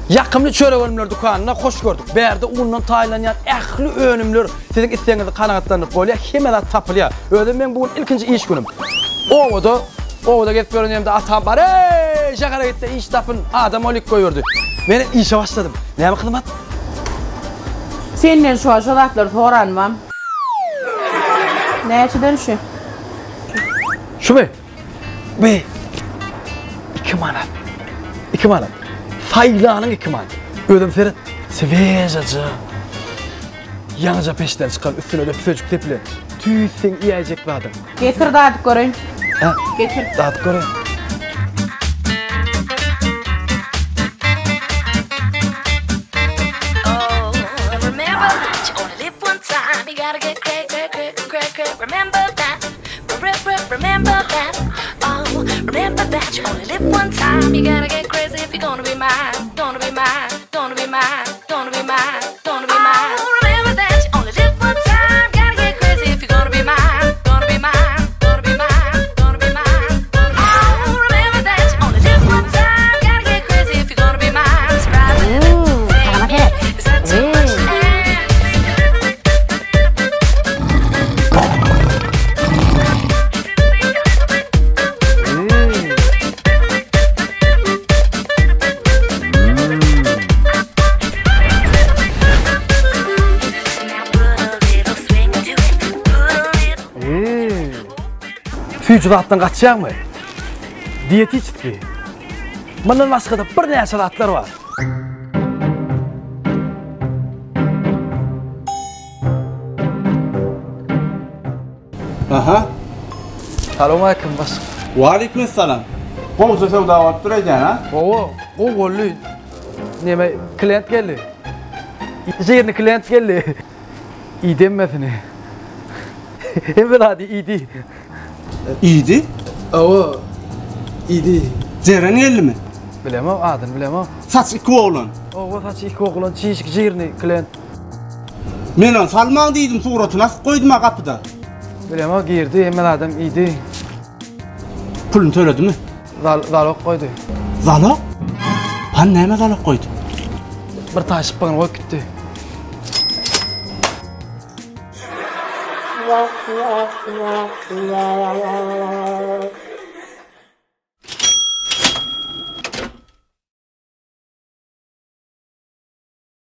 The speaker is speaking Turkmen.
Ýakymly çörek önümleri dükanyna hoş gördük. Bärde undan taýynlanýan ähli önümler siziň islegiňizi kanagatlandyryp bolýar, hemme zat tapylýar. Özem meň bu gün ilkinji iş günüm. Obada, obada gezip ýören ýerimde atam bar, Eý, şähere git-de iş tapyn, adam bolyk goýberdi. Menem işe başladym. Näme hyzmat? Senden şu şo zatlary soranymam. Näçeden şu? Şumy? Be. 2 manat. 2 manat. Saýlanyň 2 manat. Özüm seret. Svejaja. Ýaňyja peçden çykan üstüne de püsejik sepilen. Tüýs seň iýäýjek zadyň. Getir dadyp göreýin. Ha? Getir. Dadyp göreýin. Oh, remember that you only live one time. You gotta get crack, crack, crack, crack, crack. Remember that. Remember that. Oh, remember that you only live one time. You gotta get crazy if you're gonna be mine. Gonna be mine. Gonna be mine. Gonna be mine. Gonna be mine. Oh, remember that you only live one time. Gotta get crazy if you're gonna be mine. Gonna be mine. Gonna be mine. Gonna be mine. Oh, remember that you only live one time. Gotta get crazy if you're gonna be mine. Surprising. Is that too much to ask? Süýji zatdan gaçýaňmy? Diýetiçki. Mundan başga-da birnäçe zatlar bar. Aha. Salowmaleýkim başlyk. Waleýkim essalam. Gowja söwda bolup dur öýdýän ha? Hawa, gowy boldy. Neme, klient geldi. Žirny klient geldi. Iýdi hemmesini. Hemme zady iýdi. Iýdi? Hawa, iýdi. Jeren geldimi? Bilemok, adyny bilemok. Saç iki oglan. Hawa, saçy iki oglan, çişik žirny klient. Men ony salmaň diýdim, suratyny asyp goýdum-a gapyda. Bilemok, girdi, hemme zadam iýdi. Puluny töledimi? Zal, zalok goýdy. Zalok? Han näme zalok goýdy? Bir taý şypbygyny goýup gitdi.